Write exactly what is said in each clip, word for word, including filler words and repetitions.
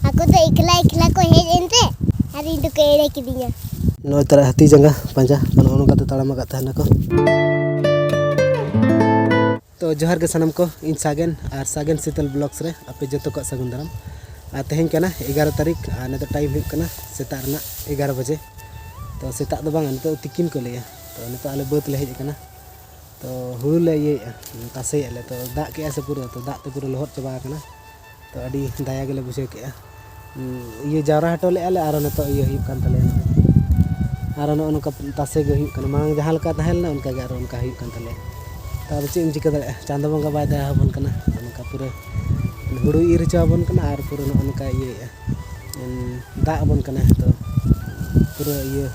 ᱟᱠᱚ ᱫᱚ ᱮᱠᱞᱟ ᱮᱠᱞᱟ ᱠᱚ ᱦᱮᱡ ᱮᱱᱛᱮ ᱟᱨ ᱤᱧ ᱫᱚᱠᱚ ᱮᱲᱮ ᱠᱤᱫᱤᱧᱟ᱾ ᱱᱚᱜᱼᱚᱭ ᱛᱟᱨᱟ ᱦᱟᱹᱛᱤ ᱡᱟᱸᱜᱟ ᱯᱟᱸᱡᱟ, ᱱᱚᱜᱼᱚ ᱱᱚᱝᱠᱟ ᱛᱮ ᱛᱟᱲᱟᱢ ᱟᱠᱟᱫ ᱛᱟᱦᱮᱱᱟᱠᱚ᱾ ᱛᱚ ᱡᱚᱦᱟᱨ ᱜᱮ ᱥᱟᱱᱟᱢ ᱠᱚ, ᱤᱧ ᱥᱟᱜᱮᱱ ᱟᱨ ᱥᱟᱜᱮᱱ ᱥᱤᱛᱟᱹᱞ ᱵᱞᱚᱜᱥ ᱨᱮ ᱟᱯᱮ ᱡᱚᱛᱚ ᱠᱚᱣᱟᱜ ᱥᱟᱹᱜᱩᱱ ᱫᱟᱨᱟᱢ᱾ ᱟᱨ ᱛᱮᱦᱮᱧ ᱠᱟᱱᱟ ᱮᱜᱟᱨᱚ ᱛᱟᱹᱨᱤᱠᱷ ᱟᱨ ᱱᱤᱛᱚᱜ ᱴᱟᱭᱤᱢ ᱦᱩᱭᱩᱜ ᱠᱟᱱᱟ ᱥᱮᱛᱟᱜ ᱨᱮᱱᱟᱜ ᱮᱜᱟᱨᱚ ᱵᱟᱡᱮ᱾ ᱛᱚ ᱥᱮᱛᱟᱜ ᱫᱚ ᱵᱟᱝᱟ, ᱱᱤᱛᱚᱜ ᱛᱤᱠᱤᱱ ᱠᱚ ᱞᱟᱹᱭᱟ᱾ ᱛᱚ ᱱᱤᱛᱚᱜ ᱟᱞᱮ ᱵᱟᱹᱫᱽ ᱞᱮ ᱦᱮᱡ ᱟᱠᱟᱱᱟ᱾ ᱛᱚ ᱦᱩᱲᱩ ᱞᱮ ᱤᱭᱟᱹᱭᱮᱫᱼᱟ, ᱛᱟᱥᱮᱭᱮᱫᱼᱟ ᱞᱮ᱾ ᱛᱚ ᱫᱟᱜ ᱠᱮᱜᱼᱟ ᱥᱮ ᱯᱩᱨᱟᱹ, ᱛᱚ ᱫᱟᱜ ᱛᱮ ᱯᱩᱨᱟᱹ ᱞᱚᱦᱚᱫ ᱪᱟᱵᱟ ᱟᱠᱟᱱᱟ᱾ ᱛᱚ ᱟᱹᱰᱤ ᱫᱟᱭᱟ ᱜᱮᱞᱮ ᱵᱩᱡᱷᱟᱹᱣ ᱠᱮᱜᱼᱟ᱾ ᱩᱸ, ᱤᱭᱟᱹ ᱡᱟᱣᱨᱟ ᱦᱚᱴᱚ ᱞᱮᱜᱼᱟ ᱞᱮ, ᱟᱨᱚ ᱱᱤᱛᱚᱜ ᱤᱭᱟᱹ ᱦᱩᱭᱩᱜ ᱠᱟᱱ ᱛᱟᱞᱮᱭᱟ ᱱᱚᱜᱼᱚᱭ᱾ ᱟᱨᱚ ᱱᱚᱜᱼᱚ ᱱᱚᱝᱠᱟ ᱛᱟᱥᱮ ᱜᱮ ᱦᱩᱭᱩᱜ ᱠᱟᱱᱟ, ᱢᱟᱲᱟᱝ ᱡᱟᱦᱟᱸ ᱞᱮᱠᱟ ᱛᱟᱦᱮᱸ ᱞᱮᱱᱟ ᱚᱱᱠᱟ ᱜᱮ ᱟᱨᱚ ᱚᱱᱠᱟ ᱦᱩᱭᱩᱜ ᱠᱟᱱ ᱛᱟᱞᱮᱭᱟ᱾ ᱛᱚ ᱟᱫᱚ ᱪᱮᱫ ᱮᱢ ᱪᱤᱠᱟᱹ ᱫᱟᱲᱮᱭᱟᱜᱼᱟ, ᱪᱟᱸᱫᱚ ᱵᱚᱸᱜᱟ ᱵᱟᱭ ᱫᱟᱭᱟ ᱟᱵᱚᱱ ᱠᱟᱱᱟ᱾ ᱱᱚᱜᱼᱚ ᱱᱚᱝᱠᱟ ᱯᱩᱨᱟᱹ ᱦᱩᱲᱩᱭ ᱤᱨ ᱦᱚᱪᱚ ᱟᱵᱚᱱ ᱠᱟᱱᱟ ᱟᱨ ᱯᱩᱨᱟᱹ ᱱᱚᱜᱼᱚ ᱱᱚᱝᱠᱟ ᱤᱭᱟᱹᱭᱮᱫᱼᱟ, ᱩᱸ, ᱫᱟᱜ ᱟᱵᱚᱱ ᱠᱟᱱᱟ᱾ ᱛᱚ ᱯᱩᱨᱟᱹ ᱤᱭᱟᱹ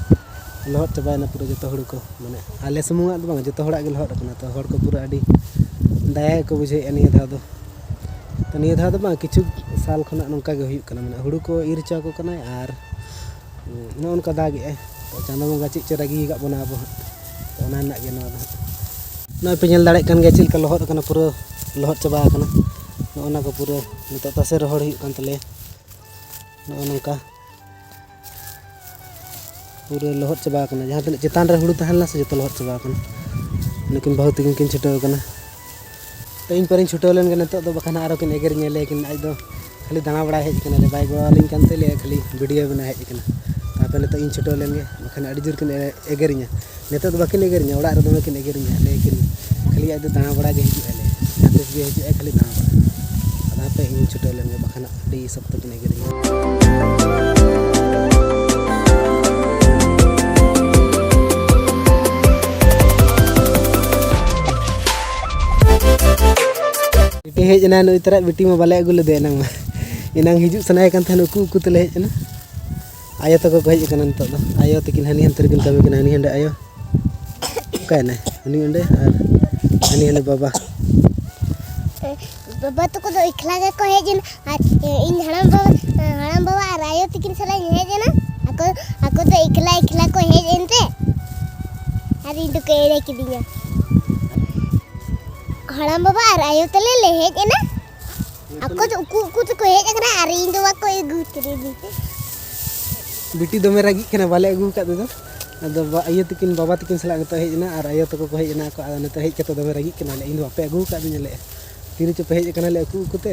ᱞᱚᱦᱚᱫ ᱪᱟᱵᱟᱭᱮᱱᱟ ᱯᱩᱨᱟᱹ ᱡᱚᱛᱚ ᱦᱩᱲᱩ ᱠᱚ, ᱢᱟᱱᱮ ᱟᱞᱮ ᱥᱩᱢᱩᱝᱟᱜ ᱫᱚ ᱵᱟᱝ, ᱡᱚᱛᱚ ᱦᱚᱲᱟᱜ ᱜᱮ ᱞᱚᱦᱚᱫ ᱟᱠᱟᱱᱟ᱾ ᱛᱚ ᱦᱚᱲ ᱠᱚ ᱯᱩᱨᱟᱹ ᱟᱹᱰᱤ ᱫᱟᱭᱟ ᱜᱮᱠᱚ ᱵᱩᱡᱷᱟᱹᱣᱮᱫᱼᱟ ᱱᱤᱭᱟᱹ ᱫᱷᱟᱣ ᱫᱚ᱾ ᱛᱚ ᱱᱤᱭᱟᱹ ᱫᱷᱟᱣ ᱫᱚ ᱵᱟᱝ, ᱠᱤᱪᱷᱩ ᱥᱟᱞ ᱠᱷᱚᱱᱟᱜ ᱱᱚᱝᱠᱟ ᱜᱮ ᱦᱩᱭᱩᱜ ᱠᱟᱱᱟ, ᱢᱟᱱᱮ ᱦᱩᱲᱩ ᱠᱚ ᱤᱨ ᱦᱚᱪᱚ ᱟᱠᱚ ᱠᱟᱱᱟᱭ ᱟᱨ ᱱᱚᱜᱼᱚ ᱱᱚᱝᱠᱟ ᱫᱟᱜᱮᱜᱼᱟᱭ᱾ ᱛᱚ ᱪᱟᱸᱫᱚ ᱵᱚᱸᱜᱟ ᱪᱮᱫ ᱪᱚ ᱨᱟᱹᱜᱤ ᱟᱠᱟᱫ ᱵᱚᱱᱟ ᱟᱵᱚ ᱦᱟᱸᱜ, ᱛᱚ ᱚᱱᱟ ᱨᱮᱱᱟᱜ ᱜᱮ ᱱᱚᱣᱟ ᱫᱚ ᱦᱟᱸᱜ᱾ ᱱᱚᱜᱼᱚᱭ ᱯᱮ ᱧᱮᱞ ᱫᱟᱲᱮᱭᱟᱜ ᱠᱟᱱ ᱜᱮᱭᱟ ᱪᱮᱫ ᱞᱮᱠᱟ ᱞᱚᱦᱚᱫ ᱟᱠᱟᱱᱟ, ᱯᱩᱨᱟᱹ ᱞᱚᱦᱚᱫ ᱪᱟᱵᱟ ᱟᱠᱟᱱᱟ᱾ ᱱᱚᱜᱼᱚ ᱱᱚᱣᱟ ᱠᱚ ᱯᱩᱨᱟᱹ ᱱᱤᱛᱚᱜ ᱛᱟᱥᱮ ᱨᱚᱦᱚᱲ ᱦᱩᱭᱩᱜ ᱠᱟᱱ ᱛᱟᱞᱮᱭᱟ᱾ ᱱᱚᱜᱼᱚ ᱱᱚᱝᱠᱟ ᱯᱩᱨᱟᱹ ᱞᱚᱦᱚᱫ ᱪᱟᱵᱟ ᱟᱠᱟᱱᱟ᱾ ᱡᱟᱦᱟᱸ ᱛᱤᱱᱟᱹᱜ ᱪᱮᱛᱟᱱ ᱨᱮ ᱦᱩᱲᱩ ᱛᱟᱦᱮᱸ ᱞᱮᱱᱟ ᱥᱮ, ᱡᱚᱛᱚ ᱞᱚᱦᱚᱫ ᱪᱟᱵᱟ ᱟᱠᱟᱱᱟ᱾ ᱱᱩᱠᱤᱱ ᱵᱟᱹᱦᱩ ᱛᱟᱹᱠᱤᱱ ᱠᱤᱱ ᱪᱷᱩᱴᱟᱹᱣ ᱟᱠᱟᱱᱟ᱾ ᱛᱚ ᱤᱧ ᱯᱟᱨᱤᱧ ᱪᱷᱩᱴᱟᱹᱣ ᱞᱮᱱ ᱜᱮ, ᱱᱤᱛᱚᱜ ᱫᱚ ᱵᱟᱠᱷᱟᱱ ᱟᱨᱚ ᱠᱤᱱ ᱮᱜᱮᱨᱤᱧᱟ, ᱞᱟᱹᱭᱟᱠᱤᱱ ᱟᱡ ᱫᱚ ᱠᱷᱟᱹᱞᱤ ᱫᱟᱬᱟ ᱵᱟᱲᱟᱭ ᱦᱮᱡ ᱟᱠᱟᱱᱟ, ᱞᱟᱹᱭ ᱵᱟᱭ ᱜᱚᱲᱚ ᱟᱹᱞᱤᱧ ᱠᱟᱱ ᱛᱮ, ᱞᱟᱹᱭᱟ ᱠᱷᱟᱹᱞᱤ ᱵᱷᱤᱰᱤᱭᱳ ᱵᱮᱱᱟᱣ ᱦᱮᱡ ᱟᱠᱟᱱᱟ᱾ ᱛᱟᱯᱚᱨᱮ ᱱᱤᱛᱚᱜ ᱤᱧ ᱪᱷᱩᱴᱟᱹᱣ ᱞᱮᱱ ᱜᱮ, ᱵᱟᱠᱷᱟᱱ ᱟᱹᱰᱤ ᱡᱳᱨ ᱠᱤᱱ ᱮ-, ᱮᱜᱮᱨᱤᱧᱟ᱾ ᱱᱤᱛᱚᱜ ᱫᱚ ᱵᱟᱹᱠᱤᱱ ᱮᱜᱮᱨᱤᱧᱟ, ᱚᱲᱟᱜ ᱨᱮ ᱫᱚᱢᱮ ᱠᱤᱱ ᱮᱜᱮᱨᱤᱧᱟ, ᱞᱟᱹᱭᱟᱠᱤᱱ ᱠᱷᱟᱹᱞᱤ ᱟᱡ ᱫᱚ ᱫᱟᱬᱟ ᱵᱟᱲᱟ ᱜᱮ ᱦᱤᱡᱩᱜ ᱟᱭ, ᱞᱟᱹᱭᱟ ᱡᱟᱦᱟᱸ ᱛᱤᱥ ᱜᱮ ᱦᱤᱡᱩᱜ ᱟᱭ ᱠᱷᱟᱹᱞᱤ ᱫᱟᱬᱟ ᱵᱟᱲᱟ᱾ ᱟᱫᱚ ᱦᱟᱯᱮ ᱤᱧ ᱪᱷᱩᱴᱟᱹᱣ ᱞᱮᱱ ᱜᱮ, ᱵᱟᱠᱷᱟᱱ ᱟᱹᱰᱤ ᱥᱚᱠᱛᱚ ᱠᱤᱱ ᱮᱜᱮᱨᱤᱧᱟ᱾ ᱵᱤᱴᱤ ᱦᱮᱡ ᱮᱱᱟ ᱱᱩᱭ ᱛᱟᱨᱟ, ᱵᱤᱴᱤ ᱢᱟ ᱵᱟᱞᱮ ᱟᱹᱜᱩ ᱞᱮᱫᱮᱭᱟ ᱮᱱᱟᱝ ᱢᱟ᱾ ᱮᱱᱟᱝ ᱦᱤᱡᱩᱜ ᱥᱟᱱᱟᱭᱮ ᱠᱟᱱ ᱛᱟᱦᱮᱱ, ᱩᱠᱩ ᱩᱠᱩ ᱛᱮᱞᱮ ᱦᱮᱡ ᱮᱱᱟ᱾ ᱟᱭᱳ ᱛᱟᱠᱚ ᱠᱚ ᱦᱮᱡ ᱟᱠᱟᱱᱟ ᱱᱤᱛᱚᱜ ᱫᱚ᱾ ᱟᱭᱳ ᱛᱟᱹᱠᱤᱱ ᱦᱟᱹᱱᱤ ᱦᱟᱱᱛᱮ ᱨᱮᱠᱤᱱ ᱠᱟᱹᱢᱤ ᱠᱟᱱᱟ, ᱦᱟᱹᱱᱤ ᱦᱟᱸᱰᱮ ᱟᱭᱳ᱾ ᱚᱠᱟᱭᱮᱱᱟᱭ? ᱦᱟᱹᱱᱤ ᱚᱸᱰᱮ ᱟᱨ ᱦᱟᱹᱱᱤ ᱦᱟᱸᱰᱮ ᱵᱟᱵᱟ᱾ ᱵᱟᱵᱟ ᱛᱟᱠᱚ ᱫᱚ ᱮᱠᱞᱟ ᱜᱮᱠᱚ ᱦᱮᱡ ᱮᱱᱟ ᱟᱨ ᱤᱧ ᱦᱟᱲᱟᱢ ᱵᱟᱵᱟ, ᱦᱟᱲᱟᱢ ᱵᱟᱵᱟ ᱟᱨ ᱟᱭᱳ ᱛᱟᱹᱠᱤᱱ ᱥᱟᱞᱟᱜ ᱤᱧ ᱦᱮᱡ ᱮᱱᱟ᱾ ᱟᱠᱚ, ᱟᱠᱚ ᱫᱚ ᱮᱠᱞᱟ ᱮᱠᱞᱟ ᱠᱚ ᱦᱮᱡ ᱮᱱᱛᱮ ᱟᱨ ᱤᱧ ᱫᱚᱠᱚ ᱮᱲᱮ ᱠᱤᱫᱤᱧᱟ᱾ ᱦᱟᱲᱟᱢ ᱵᱟᱵᱟ ᱟᱨ ᱟᱭᱳ ᱛᱟᱞᱮ ᱞᱮ ᱦᱮᱡ ᱮᱱᱟ᱾ ᱟᱠᱚ ᱫᱚ ᱩᱠᱩ ᱩᱠᱩ ᱛᱮᱠᱚ ᱦᱮᱡ ᱟᱠᱟᱱᱟ ᱟᱨ ᱤᱧ ᱫᱚ ᱵᱤᱴᱤ ᱫᱚᱢᱮ ᱨᱟᱹᱜᱤᱜ ᱠᱟᱱᱟ, ᱵᱟᱞᱮ ᱟᱹᱜᱩ ᱟᱠᱟᱫ ᱫᱚ᱾ ᱟᱫᱚ ᱵᱟ-, ᱟᱭᱳ ᱛᱟᱹᱠᱤᱱ, ᱵᱟᱵᱟ ᱛᱟᱹᱠᱤᱱ ᱥᱟᱞᱟᱜ ᱱᱤᱛᱚᱜ ᱦᱮᱡ ᱮᱱᱟ ᱟᱨ ᱟᱭᱳ ᱛᱟᱠᱚ ᱠᱚ ᱦᱮᱡ ᱮᱱᱟ ᱠᱚ᱾ ᱟᱫᱚ ᱱᱤᱛᱚᱜ ᱦᱮᱡ ᱠᱟᱛᱮ ᱫᱚᱢᱮ ᱨᱟᱹᱜᱤᱜ ᱠᱟᱱᱟ, ᱞᱟᱹᱭ, "ᱤᱧ ᱫᱚ ᱵᱟᱯᱮ ᱟᱹᱜᱩ ᱟᱠᱟᱫ ᱫᱤᱧᱟ", ᱞᱟᱹᱭ, "ᱛᱤ ᱨᱮᱪᱚ ᱯᱮ ᱦᱮᱡ ᱟᱠᱟᱱᱟ", ᱞᱟᱹᱭ, ᱩᱠᱩ ᱩᱠᱩ ᱛᱮ᱾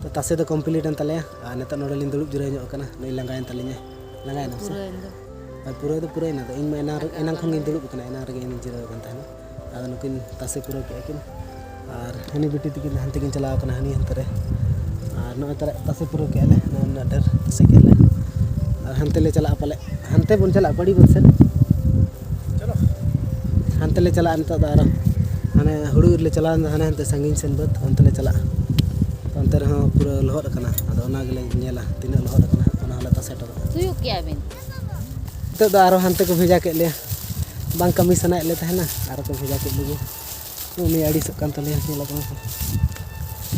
ᱛᱚ, ᱛᱟᱥᱮ ᱫᱚ complete ᱮᱱ ᱛᱟᱞᱮᱭᱟ ᱟᱨ ᱱᱤᱛᱚᱜ ᱱᱚᱰᱮ ᱞᱤᱧ ᱫᱩᱲᱩᱵ ᱡᱤᱨᱟᱹᱣ ᱧᱚᱜ ᱟᱠᱟᱱᱟ, ᱱᱩᱭ ᱞᱟᱸᱜᱟᱭᱮᱱ ᱛᱟᱹᱞᱤᱧᱟᱭ᱾ ᱞᱟᱸᱜᱟᱭᱮᱱᱟᱢ ᱥᱮ? ᱯᱩᱨᱟᱹᱣᱮᱱ ᱫᱚ᱾ ᱦᱳᱭ, ᱯᱩᱨᱟᱹᱣ ᱫᱚ ᱯᱩᱨᱟᱹᱣᱮᱱᱟ᱾ ᱟᱫᱚ ᱤᱧ ᱢᱟ ᱮᱱᱟᱝ ᱨᱮ, ᱮᱱᱟᱝ ᱠᱷᱚᱱ ᱜᱤᱧ ᱫᱩᱲᱩᱵ ᱟᱠᱟᱱᱟ, ᱮᱱᱟᱝ ᱨᱮᱜᱮ ᱤᱧ ᱡᱤᱨᱟᱹᱣ ᱟᱠᱟᱱ ᱛᱟᱦᱮᱱᱟ᱾ ᱟᱫᱚ ᱱᱩᱠᱤᱱ ᱛᱟᱥᱮ ᱯᱩᱨᱟᱹᱣ ᱠᱮᱜᱼᱟ ᱠᱤᱱ ᱟᱨ ᱦᱟᱹᱱᱤ ᱵᱤᱴᱤ ᱛᱟᱹᱠᱤᱱ ᱫᱚ ᱦᱟᱱᱛᱮ ᱠᱤᱱ ᱪᱟᱞᱟᱣ ᱟᱠᱟᱱᱟ, ᱦᱟᱹᱱᱤ ᱦᱟᱱᱛᱮ ᱨᱮ᱾ ᱟᱨ ᱱᱚᱜᱼᱚᱭ ᱛᱟᱨᱟ ᱛᱟᱥᱮ ᱯᱩᱨᱟᱹᱣ ᱠᱮᱜᱼᱟ ᱞᱮ, ᱱᱚᱜᱼᱚᱭ ᱱᱩᱱᱟᱹᱜ ᱰᱷᱮᱨ ᱛᱟᱥᱮ ᱠᱮᱜᱼᱟ ᱞᱮ᱾ ᱟᱨ ᱦᱟᱱᱛᱮ ᱞᱮ ᱪᱟᱞᱟᱜᱼᱟ ᱯᱟᱞᱮ, ᱦᱟᱱᱛᱮ ᱵᱚᱱ ᱪᱟᱞᱟᱜᱼᱟ ᱵᱟᱲᱤ ᱵᱟᱹᱫᱽ ᱥᱮᱫ᱾ ᱦᱟᱱᱛᱮ ᱞᱮ ᱪᱟᱞᱟᱜᱼᱟ ᱱᱤᱛᱚᱜ ᱫᱚ ᱟᱨᱚ᱾ ᱦᱟᱱᱮ ᱦᱩᱲᱩ ᱤᱨ ᱞᱮ ᱪᱟᱞᱟᱣ ᱞᱮᱱᱟ, ᱦᱟᱱᱮ ᱦᱟᱱᱛᱮ ᱥᱟᱺᱜᱤᱧ ᱥᱮᱱ ᱵᱟᱹᱫᱽ, ᱚᱱᱛᱮ ᱞᱮ ᱪᱟᱞᱟᱜᱼᱟ᱾ ᱚᱱᱛᱮ ᱨᱮᱦᱚᱸ ᱯᱩᱨᱟᱹ ᱞᱚᱦᱚᱫ ᱟᱠᱟᱱᱟ᱾ ᱟᱫᱚ ᱚᱱᱟ ᱜᱮᱞᱮ ᱧᱮᱞᱟ ᱛᱤᱱᱟᱹᱜ ᱞᱚᱦᱚᱫ ᱟᱠᱟᱱᱟ, ᱚᱱᱟ ᱦᱚᱸᱞᱮ ᱛᱟᱥᱮ ᱦᱚᱴᱚ ᱠᱟᱜᱼᱟ᱾ ᱥᱩᱭᱩᱜ ᱠᱮᱜᱼᱟ ᱵᱤᱱ? ᱱᱤᱛᱚᱜ ᱫᱚ ᱟᱨᱚ ᱦᱟᱱᱛᱮ ᱠᱚ ᱵᱷᱮᱡᱟ ᱠᱮᱫ ᱞᱮᱭᱟ᱾ ᱵᱟᱝ ᱠᱟᱹᱢᱤ ᱥᱟᱱᱟᱭᱮᱫ ᱞᱮ ᱛᱟᱦᱮᱱᱟ, ᱟᱨᱚ ᱠᱚ ᱵᱷᱮᱡᱟ ᱠᱮᱫ ᱞᱮᱜᱮ᱾ ᱩᱱᱤ ᱟᱹᱲᱤᱥᱚᱜ ᱠᱟᱱ ᱛᱟᱞᱮᱭᱟ, ᱧᱮᱞᱚᱜ ᱠᱟᱱᱟ ᱥᱮ?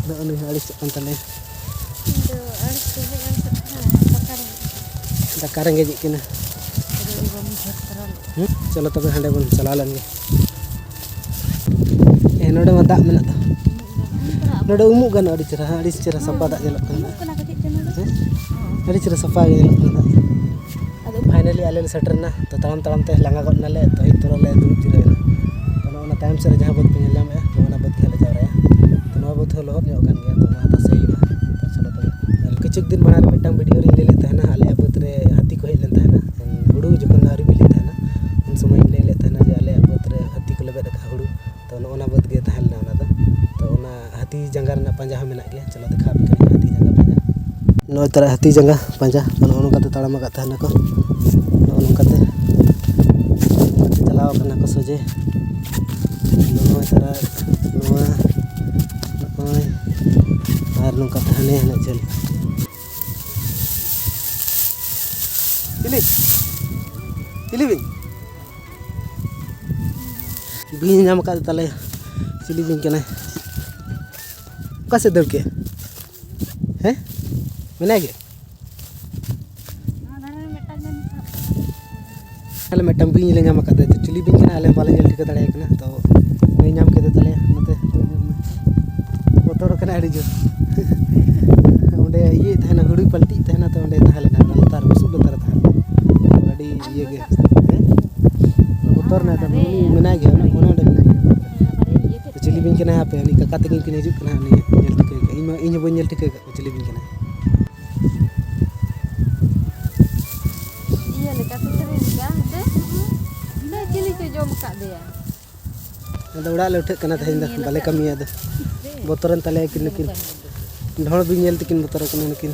ᱱᱚᱜᱼᱚ ᱱᱩᱭ ᱦᱚᱸ ᱟᱹᱲᱤᱥᱚᱜ ᱠᱟᱱ ᱛᱟᱞᱮᱭᱟ᱾ ᱤᱧ ᱫᱚ ᱟᱹᱲᱤᱥ ᱫᱚ ᱵᱟᱹᱧ ᱟᱹᱲᱤᱥᱚᱜ ᱠᱟᱱᱟ, ᱫᱟᱠᱟ ᱨᱮᱸᱜᱮᱡ᱾ ᱫᱟᱠᱟ ᱨᱮᱸᱜᱮᱡᱮᱫ ᱠᱤᱱᱟ᱾ ᱟᱫᱚ ᱵᱟᱹᱧ ᱡᱷᱟᱹᱯ ᱛᱚᱨᱟ ᱞᱮᱫ᱾ ᱦᱩᱸ? ᱪᱚᱞᱚ ᱛᱚᱵᱮ ᱦᱟᱸᱰᱮ ᱵᱚᱱ ᱪᱟᱞᱟᱣ ᱞᱮᱱ ᱜᱮ᱾ ᱦᱮᱸ, ᱱᱚᱰᱮ ᱢᱟ ᱫᱟᱜ ᱢᱮᱱᱟᱜ ᱫᱚ᱾ ᱱᱚᱰᱮ ᱩᱢᱩᱜ ᱜᱟᱱᱚᱜᱼᱟ, ᱟᱹᱰᱤ ᱪᱮᱦᱨᱟ, ᱟᱹᱰᱤ ᱪᱮᱦᱨᱟ ᱥᱟᱯᱷᱟ ᱫᱟᱜ ᱧᱮᱞᱚᱜ ᱠᱟᱱᱟ᱾ ᱩᱢᱩᱜ ᱠᱟᱱᱟ ᱠᱟᱹᱴᱤᱡ ᱪᱩᱞᱩᱝ ᱫᱚ᱾ ᱦᱮᱸ? ᱟᱹᱰᱤ ᱪᱮᱦᱨᱟ ᱥᱟᱯᱷᱟ ᱜᱮ ᱧᱮᱞᱚᱜ ᱠᱟᱱᱟ ᱫᱟᱜ᱾ ᱟᱫᱚ finally ᱟᱞᱮ ᱞᱮ ᱥᱮᱴᱮᱨ ᱮᱱᱟ᱾ ᱛᱚ, ᱛᱟᱲᱟᱢ ᱛᱟᱲᱟᱢ ᱛᱮ ᱞᱟᱸᱜᱟ ᱜᱚᱫ ᱮᱱᱟᱞᱮ, ᱛᱚ ᱦᱮᱡ ᱛᱚᱨᱟ ᱞᱮ ᱫᱩᱲᱩᱵ ᱡᱤᱨᱟᱹᱣ ᱮᱱᱟ᱾ ᱛᱚ, ᱱᱚᱜᱼᱚ ᱱᱟ ᱛᱟᱭᱚᱢ ᱥᱮᱫ ᱨᱮ ᱡᱟᱦᱟᱸ ᱵᱟᱹᱫᱽ ᱯᱮ ᱧᱮᱞ ᱧᱟᱢᱮᱫᱼᱟ, ᱱᱚᱜᱼᱚ ᱱᱟ ᱵᱟᱹᱫᱽ ᱜᱮ ᱞᱮ ᱡᱟᱣᱨᱟᱭᱟ᱾ ᱛᱚ, ᱱᱚᱣᱟ ᱵᱟᱹᱫᱽ ᱦᱚᱸ ᱞᱚᱦᱚᱫ ᱧᱚᱜ ᱠᱟᱱ ᱜᱮᱭᱟ, ᱛᱚ ᱚᱱᱟ ᱦᱚᱸ ᱛᱟᱥᱮ ᱦᱩᱭᱩᱜᱼᱟ᱾ ᱛᱚ, ᱪᱚᱞᱚ ᱛᱚᱵᱮ᱾ ᱠᱤᱪᱷᱩ ᱫᱤᱱ ᱢᱟᱲᱟᱝ ᱨᱮ ᱢᱤᱫᱴᱟᱝ video ᱨᱤᱧ ᱞᱟᱹᱭ ᱞᱮᱫ ᱛᱟᱦᱮᱱᱟ, ᱟᱞᱮᱭᱟᱜ ᱵᱟᱹᱫᱽ ᱨᱮ ᱦᱟᱹᱛᱤ ᱠᱚ ᱦᱮᱡ ᱞᱮᱱ ᱛᱟᱦᱮᱱᱟ, ᱦᱩᱲᱩ ᱡᱚᱠᱷᱚᱱ ᱟᱹᱣᱨᱤ ᱵᱤᱞᱤᱜ ᱛᱟᱦᱮᱱᱟ, ᱩᱱ ᱥᱚᱢᱚᱭ ᱤᱧ ᱞᱟᱹᱭ ᱞᱮᱫ ᱛᱟᱦᱮᱱᱟ ᱡᱮ ᱟᱞᱮᱭᱟᱜ ᱵᱟᱹᱫᱽ ᱨᱮ ᱦᱟᱹᱛᱤ ᱠᱚ ᱞᱮᱵᱮᱫ ᱟᱠᱟᱫ ᱦᱩᱲᱩ᱾ ᱛᱚ, ᱱᱚᱜᱼᱚ ᱱᱟ ᱵᱟᱹᱫᱽ ᱜᱮ ᱛᱟᱦᱮᱸ ᱞᱮᱱᱟ ᱚᱱᱟ ᱫᱚ᱾ ᱛᱚ, ᱚᱱᱟ ᱦᱟᱹᱛᱤ ᱡᱟᱸᱜᱟ ᱨᱮᱱᱟᱜ ᱯᱟᱸᱡᱟ ᱦᱚᱸ ᱢᱮᱱᱟᱜ ᱜᱮᱭᱟ᱾ ᱪᱚᱞᱚ, ᱫᱮᱠᱷᱟᱣ ᱟᱯᱮ ᱠᱟᱹᱱᱟᱹᱧ ᱦᱟᱹᱛᱤ ᱡᱟᱸᱜᱟ ᱯᱟᱸᱡᱟ᱾ ᱱᱚᱜᱼᱚᱭ ᱛᱟᱨᱟ ᱦᱟᱹᱛᱤ ᱡᱟᱸᱜᱟ ᱯᱟᱸᱡᱟ, ᱱᱚᱜᱼᱚ ᱱᱚᱝᱠᱟᱛᱮ ᱛᱟᱲᱟᱢ ᱟᱠᱟᱫ ᱛᱟᱦᱮᱱᱟᱠᱚ, ᱱᱚᱜᱼᱚ ᱱᱚᱝᱠᱟᱛᱮ ᱪᱟᱞᱟᱣ ᱟᱠᱟᱱᱟ ᱠᱚ ᱥᱚᱡᱷᱮ᱾ ᱱᱚᱜᱼᱚᱭ ᱛᱟᱨᱟ ᱱᱚᱣᱟ, ᱱᱚᱜᱼᱚᱭ, ᱟᱨ ᱱᱚᱝᱠᱟᱛᱮ ᱦᱟᱱᱮ ᱦᱟᱱᱮ ᱡᱷᱟᱹᱞ᱾ ᱪᱤᱞᱤ? ᱪᱤᱞᱤ ᱵᱤᱧ? ᱵᱤᱧ ᱧᱟᱢ ᱟᱠᱟᱫ ᱛᱟᱞᱮ᱾ ᱪᱤᱞᱤ ᱵᱤᱧ ᱠᱟᱱᱟᱭ? ᱚᱠᱟ ᱥᱮᱫ ᱫᱟᱹᱲ ᱠᱮᱫ? ᱦᱮᱸ? ᱢᱮᱱᱟᱭ ᱜᱮ? ᱟᱞᱮ ᱢᱤᱫᱴᱟᱝ ᱵᱤᱧ ᱞᱮ ᱧᱟᱢ ᱟᱠᱟᱫᱮᱭᱟ᱾ ᱛᱚ, ᱪᱤᱞᱤ ᱵᱤᱧ ᱠᱟᱱᱟ ᱟᱞᱮ ᱵᱟᱞᱮ ᱧᱮᱞ ᱴᱷᱤᱠᱟᱹ ᱫᱟᱲᱮᱭᱟᱭ ᱠᱟᱱᱟ᱾ ᱛᱚ, ᱱᱩᱭ ᱧᱟᱢ ᱠᱮᱫᱮ ᱛᱟᱞᱮᱭᱟ ᱱᱚᱛᱮ᱾ ᱵᱚᱛᱚᱨ ᱠᱟᱱᱟ ᱟᱹᱰᱤ ᱡᱳᱨ᱾ ᱚᱸᱰᱮ ᱤᱭᱟᱹᱭ ᱛᱟᱦᱮᱱᱟ, ᱦᱩᱲᱩᱭ ᱯᱟᱞᱴᱤᱡ ᱛᱟᱦᱮᱱᱟ, ᱛᱚ ᱚᱸᱰᱮ ᱛᱟᱦᱮᱸ ᱞᱮᱱᱟ, ᱚᱱᱟ ᱞᱟᱛᱟᱨ ᱵᱩᱥᱩᱵ ᱞᱟᱛᱟᱨ ᱨᱮ ᱛᱟᱦᱮᱸ ᱞᱮᱱᱟ᱾ ᱟᱹᱰᱤ ᱤᱭᱟᱹ ᱜᱮ᱾ ᱦᱮᱸ? ᱵᱚᱛᱚᱨ ᱱᱟᱭ ᱛᱚ, ᱩᱱᱤ ᱢᱮᱱᱟᱭ ᱜᱮᱭᱟ, ᱚᱱᱮ, ᱚᱱᱮ ᱚᱸᱰᱮ ᱢᱮᱱᱟᱭ ᱜᱮᱭᱟ᱾ ᱛᱚ ᱪᱤᱞᱤ ᱵᱤᱧ ᱠᱟᱱᱟᱭ ᱦᱟᱯᱮ, ᱩᱱᱤ ᱠᱟᱠᱟ ᱛᱟᱹᱠᱤᱱ ᱠᱤᱱ ᱦᱤᱡᱩᱜ ᱠᱟᱱᱟ, ᱩᱱᱤ ᱧᱮᱞ ᱴᱷᱤᱠᱟᱹᱭ ᱠᱟᱜ᱾ ᱤᱧ ᱢᱟ, ᱤᱧ ᱦᱚᱸ ᱵᱟᱹᱧ ᱧᱮᱞ ᱴᱷᱤᱠᱟᱹ ᱠᱟᱜ ᱠᱚᱣᱟ ᱪᱤᱞᱤ ᱵᱤᱧ ᱠᱟᱱᱟᱭ᱾ ᱤᱭᱟᱹ ᱞᱮᱠᱟ ᱥᱩᱠᱨᱤ ᱞᱮᱠᱟ ᱦᱮᱸᱥᱮ? ᱪᱤᱞᱤ ᱪᱚ ᱡᱚᱢ ᱟᱠᱟᱫ ᱫᱮᱭᱟ᱾ ᱟᱫᱚ ᱚᱲᱟᱜ ᱞᱮ ᱩᱴᱷᱟᱹᱜ ᱠᱟᱱᱟ ᱛᱮᱦᱮᱧ ᱫᱚ, ᱵᱟᱞᱮ ᱠᱟᱹᱢᱤᱭᱟ ᱟᱫᱚ᱾ ᱵᱚᱛᱚᱨᱮᱱ ᱛᱟᱞᱮᱭᱟ ᱠᱤᱱ ᱱᱩᱠᱤᱱ᱾ ᱰᱷᱚᱸᱰ ᱵᱤᱧ ᱧᱮᱞ ᱛᱮᱠᱤᱱ ᱵᱚᱛᱚᱨ ᱟᱠᱟᱱᱟ ᱱᱩᱠᱤᱱ᱾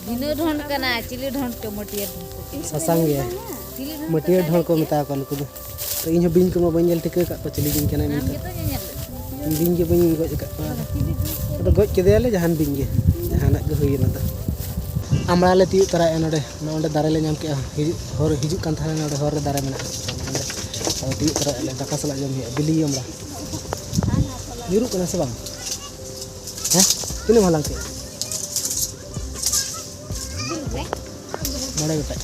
ᱵᱤᱱᱟᱹ ᱰᱷᱚᱸᱰ ᱠᱟᱱᱟ, ᱪᱤᱞᱤ ᱰᱷᱚᱸᱰ ᱪᱚ, ᱢᱟᱹᱴᱭᱟᱹᱲ ᱰᱷᱚᱸᱰ ᱠᱚ ᱪᱤᱞᱤ ᱥᱟᱥᱟᱝ ᱰᱷᱚᱸᱰ ᱜᱮᱭᱟ᱾ ᱠᱟᱱᱟ? ᱪᱤᱞᱤ ᱰᱷᱚᱸᱰ ᱢᱟᱹᱴᱭᱟᱹᱲ ᱠᱟᱱᱟ ᱰᱷᱚᱸᱰ ᱠᱚ ᱞᱟᱹᱭ ᱢᱮᱛᱟ ᱠᱚᱣᱟ ᱱᱩᱠᱩ ᱫᱚ᱾ ᱛᱚ ᱤᱧ ᱦᱚᱸ ᱵᱤᱧ ᱠᱚᱢᱟ ᱵᱟᱹᱧ ᱧᱮᱞ ᱴᱷᱤᱠᱟᱹ ᱟᱠᱟᱫ ᱠᱚᱣᱟ, ᱪᱤᱞᱤ ᱵᱤᱧ ᱠᱟᱱᱟᱭ ᱟᱢ ᱢᱮᱱᱛᱮ᱾ ᱜᱮᱛᱚ ᱧᱮᱧᱮᱞ ᱞᱮᱫ ᱠᱚᱣᱟ᱾ ᱵᱤᱧ ᱜᱮ ᱵᱟᱹᱧ ᱜᱚᱡ ᱟᱠᱟᱫ ᱠᱚᱣᱟ᱾ ᱪᱤᱞᱤ ᱰᱷᱚᱸᱰ ᱠᱚ ᱟᱫᱚ ᱜᱚᱡ ᱠᱮᱫᱮᱭᱟᱞᱮ ᱡᱟᱦᱟᱱ ᱵᱤᱧ ᱜᱮ, ᱡᱟᱦᱟᱱᱟᱜ ᱜᱮ ᱦᱩᱭᱮᱱ ᱟᱫᱚ᱾ ᱟᱢᱲᱟ ᱞᱮ ᱛᱤᱭᱳᱜ ᱛᱚᱨᱟᱭᱮᱫᱼᱟ ᱱᱚᱰᱮ, ᱱᱚᱰᱮ ᱫᱟᱨᱮ ᱞᱮ ᱧᱟᱢ ᱠᱮᱫᱼᱟ, ᱦᱤᱡᱩᱜ ᱦᱚᱨ, ᱦᱤᱡᱩᱜ ᱠᱟᱱ ᱛᱟᱦᱮᱱᱟ ᱱᱚᱰᱮ ᱦᱚᱨ ᱨᱮ ᱫᱟᱨᱮ ᱢᱮᱱᱟᱜᱼᱟ᱾ ᱟᱫᱚ ᱛᱤᱭᱳᱜ ᱛᱚᱨᱟᱭᱮᱫᱼᱟ ᱞᱮ, ᱫᱟᱠᱟ ᱥᱟᱞᱟᱜ ᱡᱚᱢ ᱦᱩᱭᱩᱜᱼᱟ, ᱵᱤᱞᱤ ᱟᱢᱲᱟ᱾ ᱧᱩᱨᱩᱜ ᱠᱟᱱᱟ ᱥᱮ ᱵᱟᱝ? ᱦᱮᱸ? ᱛᱤᱱᱟᱹᱜ ᱮᱢ ᱦᱟᱞᱟᱝ ᱠᱮᱫᱼᱟ? ᱢᱚᱬᱮ ᱜᱚᱴᱮᱡ᱾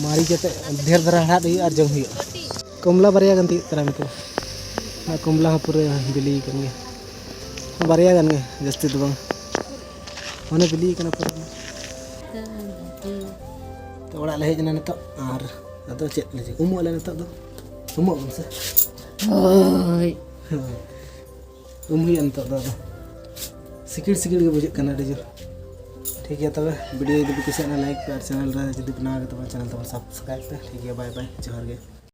ᱢᱟᱨᱤᱪ ᱟᱛᱮᱫ ᱰᱷᱮᱨ ᱫᱷᱟᱨᱟ ᱦᱟᱲᱦᱟᱫ ᱦᱩᱭᱩᱜᱼᱟ ᱟᱨ ᱡᱚᱢ ᱦᱩᱭᱩᱜᱼᱟ᱾ ᱠᱚᱢᱞᱟ ᱵᱟᱨᱭᱟ ᱜᱟᱱ ᱛᱤᱭᱳᱜ ᱛᱟᱨᱟ ᱢᱮ ᱛᱚᱵᱮ᱾ ᱚᱱᱟ ᱠᱚᱢᱞᱟ ᱦᱚᱸ ᱯᱩᱨᱟᱹ ᱵᱤᱞᱤ ᱟᱠᱟᱱ ᱜᱮᱭᱟ᱾ ᱵᱟᱨᱭᱟ ᱜᱟᱱ ᱜᱮ, ᱡᱟᱹᱥᱛᱤ ᱫᱚ ᱵᱟᱝ᱾ ᱢᱟᱱᱮ ᱵᱤᱞᱤ ᱟᱠᱟᱱᱟ ᱯᱩᱨᱟᱹ᱾ ᱛᱚ ᱚᱲᱟᱜ ᱞᱮ ᱦᱮᱡ ᱮᱱᱟ ᱱᱤᱛᱚᱜ, ᱟᱨ ᱟᱫᱚ ᱪᱮᱫ ᱞᱮ ᱪᱤᱠᱟᱹ? ᱩᱢᱩᱜ ᱟᱞᱮ ᱱᱤᱛᱚᱜ ᱫᱚ᱾ ᱩᱢᱩᱜ ᱟᱵᱚᱱ ᱥᱮ? ᱦᱳᱭ᱾ ᱦᱳᱭ᱾ ᱩᱢ ᱦᱩᱭᱩᱜᱼᱟ ᱱᱤᱛᱚᱜ ᱫᱚ ᱟᱫᱚ᱾ ᱥᱤᱠᱤᱲ ᱥᱤᱠᱤᱲ ᱜᱮ ᱵᱩᱡᱷᱟᱹᱜ ᱠᱟᱱᱟ ᱟᱹᱰᱤ ᱡᱳᱨ᱾ ᱴᱷᱤᱠ ᱜᱮᱭᱟ ᱛᱚᱵᱮ, video ᱡᱩᱫᱤ ᱯᱮ ᱠᱩᱥᱤᱭᱟᱜᱼᱟ, like ᱯᱮ, ᱟᱨ channel ᱨᱮ ᱡᱩᱫᱤ ᱯᱮ ᱱᱟᱣᱟ ᱜᱮ ᱛᱟᱵᱚᱱ channel ᱛᱟᱵᱚᱱ subscribe ᱯᱮ᱾ ᱴᱷᱤᱠ ᱜᱮᱭᱟ, bye bye, ᱡᱚᱦᱟᱨ ᱜᱮ᱾